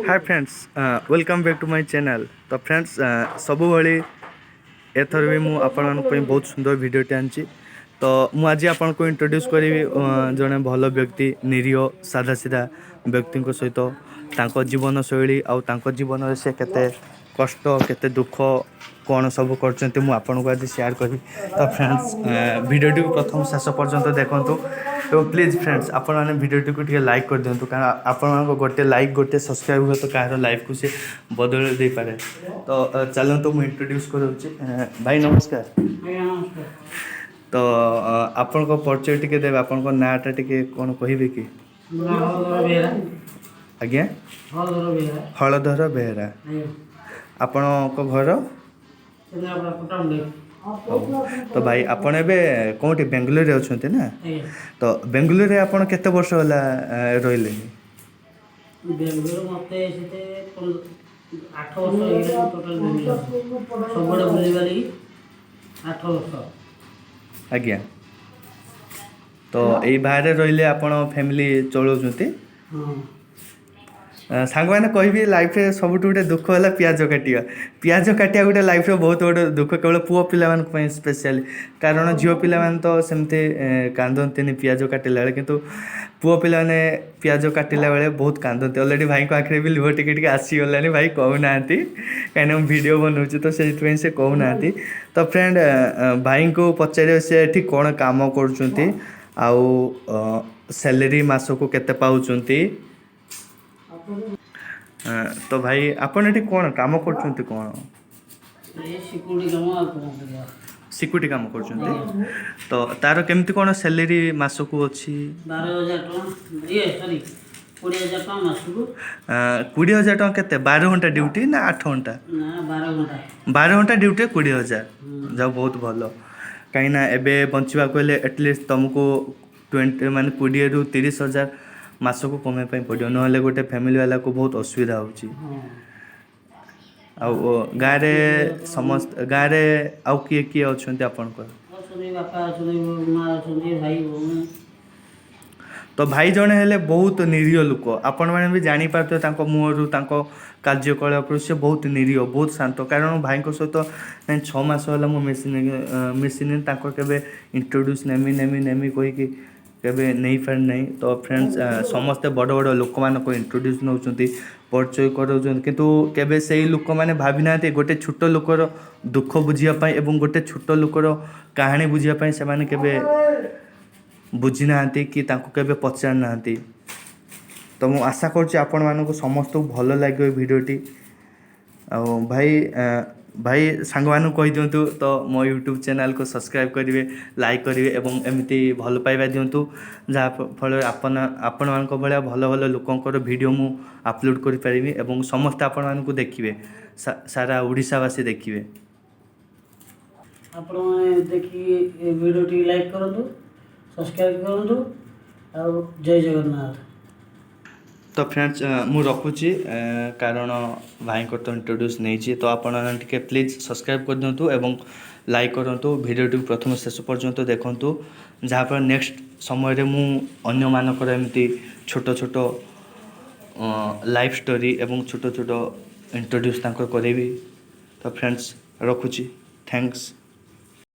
Hi friends, welcome back to my channel. ତ friends, ସବୁଭଳି ଏଥର ବି ମୁଁ ଆପଣମାନଙ୍କ ପାଇଁ ବହୁତ ସୁନ୍ଦର ଭିଡ଼ିଓଟି ଆଣିଛି। ତ ମୁଁ ଆଜି ଆପଣଙ୍କୁ ଇଣ୍ଟ୍ରୋଡ୍ୟୁସ୍ କରିବି ଜଣେ ଭଲ ବ୍ୟକ୍ତି, ନିରୀହ ସାଧା ସିଧା ବ୍ୟକ୍ତିଙ୍କ ସହିତ। ତାଙ୍କ ଜୀବନଶୈଳୀ ଆଉ ତାଙ୍କ ଜୀବନରେ ସେ କେତେ କଷ୍ଟ, କେତେ ଦୁଃଖ, କ'ଣ ସବୁ କରୁଛନ୍ତି, ମୁଁ ଆପଣଙ୍କୁ ଆଜି ସେୟାର କରିବି। ତ ଫ୍ରେଣ୍ଡସ୍, ଭିଡ଼ିଓଟିକୁ ପ୍ରଥମ ଶେଷ ପର୍ଯ୍ୟନ୍ତ ଦେଖନ୍ତୁ ଏବଂ ପ୍ଲିଜ୍ ଫ୍ରେଣ୍ଡସ୍, ଆପଣମାନେ ଭିଡ଼ିଓଟିକୁ ଟିକେ ଲାଇକ୍ କରିଦିଅନ୍ତୁ, କାରଣ ଆପଣମାନଙ୍କ ଗୋଟେ ଲାଇକ୍, ଗୋଟେ ସବସ୍କ୍ରାଇବ୍ ହୁଏତ କାହାର ଲାଇଫ୍କୁ ସେ ବଦଳାଇ ଦେଇପାରେ। ତ ଚାଲନ୍ତୁ, ମୁଁ ଇଣ୍ଟ୍ରୋଡ୍ୟୁସ୍ କରାଉଛି। ଭାଇ, ନମସ୍କାର। ଆଜ୍ଞା, ନମସ୍କାର। ତ ଆପଣଙ୍କ ପରିଚୟ ଟିକେ ଦେବେ? ଆପଣଙ୍କ ନାଁଟା ଟିକେ କ'ଣ କହିବେ କି? ମୋ ନାଁ ହଳଧର ବେହେରା। ଆଜ୍ଞା? ହଳଧର ବେହେରା। ହଳଧର ବେହେରା। ଆଜ୍ଞା। ଆପଣଙ୍କ ଘର? କେନ୍ଦ୍ରାପଡ଼ା ପଟ୍ଟାମୁଣ୍ଡାଇ। ହଉ, ତ ଭାଇ, ଆପଣ ଏବେ କେଉଁଠି, ବେଙ୍ଗଲୋରରେ ଅଛନ୍ତି ନା? ଆଜ୍ଞା। ତ ବେଙ୍ଗଲୋରରେ ଆପଣ କେତେ ବର୍ଷ ହେଲା ରହିଲେଣି? ବେଙ୍ଗଲୋର ମୋତେ ସେତେ 8 ବର୍ଷ ହେଇଗଲାଣି ଟୋଟାଲ୍ ବେଙ୍ଗଲୋର। ସବୁଆଡ଼େ ବୁଲିବାଲିକି 8 ବର୍ଷ। ଆଜ୍ଞା, ତ ଏଇ ବାହାରେ ରହିଲେ ଆପଣ ଫ୍ୟାମିଲି ଚଳାଉଛନ୍ତି? ହଁ। ସାଙ୍ଗମାନେ, କହିବି, ଲାଇଫରେ ସବୁଠୁ ଗୋଟେ ଦୁଃଖ ହେଲା ପିଆଜ କାଟିବା। ପିଆଜ କାଟିବା ଗୋଟେ ଲାଇଫରେ ବହୁତ ବଡ଼ ଦୁଃଖ, କେବଳ ପୁଅ ପିଲାମାନଙ୍କ ପାଇଁ ସ୍ପେଶିଆଲି। କାରଣ ଝିଅ ପିଲାମାନେ ତ ସେମିତି କାନ୍ଦନ୍ତିନି ପିଆଜ କାଟିଲା ବେଳେ, କିନ୍ତୁ ପୁଅ ପିଲାମାନେ ପିଆଜ କାଟିଲା ବେଳେ ବହୁତ କାନ୍ଦନ୍ତି। ଅଲରେଡ଼ି ଭାଇଙ୍କ ଆଖିରେ ବି ଲୁହ ଟିକେ ଟିକେ ଆସିଗଲାଣି। ଭାଇ କହୁନାହାନ୍ତି, କାହିଁକିନା ମୁଁ ଭିଡ଼ିଓ ବନାଉଛି, ତ ସେଇଥିପାଇଁ ସେ କହୁନାହାନ୍ତି। ତ ଫ୍ରେଣ୍ଡ, ଭାଇଙ୍କୁ ପଚାରିବ ସେ ଏଠି କ'ଣ କାମ କରୁଛନ୍ତି ଆଉ ସ୍ୟାଲେରୀ ମାସକୁ କେତେ ପାଉଛନ୍ତି। ତ ଭାଇ, ଆପଣ ଏଠି କ'ଣ କାମ କରୁଛନ୍ତି କ'ଣ? ଏଇ ସିକ୍ୟୁରିଟି କାମ, ଆଉ କ'ଣ କରିବା? ସିକ୍ୟୁରିଟି କାମ କରୁଛନ୍ତି। ତ ତାର କେମିତି କ'ଣ ସ୍ୟାଲେରୀ ମାସକୁ ଅଛି? 12,000 ଟଙ୍କା, ଇଏ ସରି, 20,000 ଟଙ୍କା ମାସକୁ। 20,000 ଟଙ୍କା। କେତେ, 12 ଘଣ୍ଟା ଡ୍ୟୁଟି ନା 8 ଘଣ୍ଟା? ନା, 12 ଘଣ୍ଟା। 12 ଘଣ୍ଟା ଡ୍ୟୁଟିରେ 20,000? ଯାଉ, ବହୁତ ଭଲ। କାହିଁକିନା ଏବେ ବଞ୍ଚିବାକୁ ହେଲେ ଆଟଲିଷ୍ଟ ତୁମକୁ 20, ମାନେ 20ରୁ 30 ହଜାର ମାସକୁ କମେଇବା ପାଇଁ ପଡ଼ିବ, ନହେଲେ ଗୋଟେ ଫ୍ୟାମିଲି ବାଲାକୁ ବହୁତ ଅସୁବିଧା ହେଉଛି। ଆଉ ଗାଁରେ ସମସ୍ତ, ଗାଁରେ ଆଉ କିଏ କିଏ ଅଛନ୍ତି ଆପଣଙ୍କର? ଅଛନ୍ତି, ବାପା ଅଛନ୍ତି, ମା ଅଛନ୍ତି, ଭାଇ ଭଉଣୀ। ତ ଭାଇ ଜଣେ ହେଲେ ବହୁତ ନିରୀହ ଲୋକ। ଆପଣମାନେ ବି ଜାଣିପାରୁଥିବେ ତାଙ୍କ ମୁହଁରୁ, ତାଙ୍କ କାର୍ଯ୍ୟକଳାପରୁ, ସେ ବହୁତ ନିରୀହ, ବହୁତ ଶାନ୍ତ। କାରଣ ଭାଇଙ୍କ ସହିତ ନାଇଁ 6 ମାସ ହେଲା ମୁଁ ମିଶିନି। ମିଶିନି, ତାଙ୍କର କେବେ ଇଣ୍ଟ୍ରୋଡ୍ୟୁସ୍ ନେମି ନେମି ନେମି କହିକି କେବେ ନେଇପାରିନାହିଁ। ତ ଫ୍ରେଣ୍ଡସ୍, ସମସ୍ତେ ବଡ଼ ବଡ଼ ଲୋକମାନଙ୍କୁ ଇଣ୍ଟ୍ରୋଡ୍ୟୁସ୍ ନେଉଛନ୍ତି, ପରିଚୟ କରାଉଛନ୍ତି, କିନ୍ତୁ କେବେ ସେଇ ଲୋକମାନେ ଭାବିନାହାନ୍ତି ଗୋଟେ ଛୋଟ ଲୋକର ଦୁଃଖ ବୁଝିବା ପାଇଁ ଏବଂ ଗୋଟେ ଛୋଟ ଲୋକର କାହାଣୀ ବୁଝିବା ପାଇଁ। ସେମାନେ କେବେ ବୁଝିନାହାନ୍ତି କି ତାଙ୍କୁ କେବେ ପଚାରି ନାହାନ୍ତି। ତ ମୁଁ ଆଶା କରୁଛି ଆପଣମାନଙ୍କୁ ସମସ୍ତଙ୍କୁ ଭଲ ଲାଗିବ ଏ ଭିଡ଼ିଓଟି। ଆଉ ଭାଇ, ଭାଇ ସାଙ୍ଗମାନଙ୍କୁ କହିଦିଅନ୍ତୁ ତ ମୋ ୟୁଟ୍ୟୁବ୍ ଚ୍ୟାନେଲ୍କୁ ସବସ୍କ୍ରାଇବ୍ କରିବେ, ଲାଇକ୍ କରିବେ ଏବଂ ଏମିତି ଭଲ ପାଇବା ଦିଅନ୍ତୁ, ଯାହା ଫଳରେ ଆପଣମାନଙ୍କ ଭଳିଆ ଭଲ ଭଲ ଲୋକଙ୍କର ଭିଡ଼ିଓ ମୁଁ ଅପଲୋଡ଼ କରିପାରିବି ଏବଂ ସମସ୍ତେ ଆପଣମାନଙ୍କୁ ଦେଖିବେ, ସାରା ଓଡ଼ିଶାବାସୀ ଦେଖିବେ। ଆପଣମାନେ ଦେଖିକି ଏ ଭିଡ଼ିଓଟି ଲାଇକ୍ କରନ୍ତୁ, ସବସ୍କ୍ରାଇବ୍ କରନ୍ତୁ ଆଉ ଜୟ ଜଗନ୍ନାଥ। ତ ଫ୍ରେଣ୍ଡସ୍, ମୁଁ ରଖୁଛି, କାରଣ ଭାଇଙ୍କର ତ ଇଣ୍ଟ୍ରୋଡ୍ୟୁସ୍ ନେଇଛି। ତ ଆପଣମାନେ ଟିକେ ପ୍ଲିଜ୍ ସବସ୍କ୍ରାଇବ୍ କରିଦିଅନ୍ତୁ ଏବଂ ଲାଇକ୍ କରନ୍ତୁ, ଭିଡ଼ିଓଟିକୁ ପ୍ରଥମ ଶେଷ ପର୍ଯ୍ୟନ୍ତ ଦେଖନ୍ତୁ, ଯାହାଫଳରେ ନେକ୍ସଟ ସମୟରେ ମୁଁ ଅନ୍ୟମାନଙ୍କର ଏମିତି ଛୋଟ ଛୋଟ ଲାଇଫ୍ ଷ୍ଟୋରି ଏବଂ ଛୋଟ ଛୋଟ ଇଣ୍ଟ୍ରୋଡ୍ୟୁସ୍ ତାଙ୍କର କରାଇବି। ତ ଫ୍ରେଣ୍ଡସ୍, ରଖୁଛି। Thanks.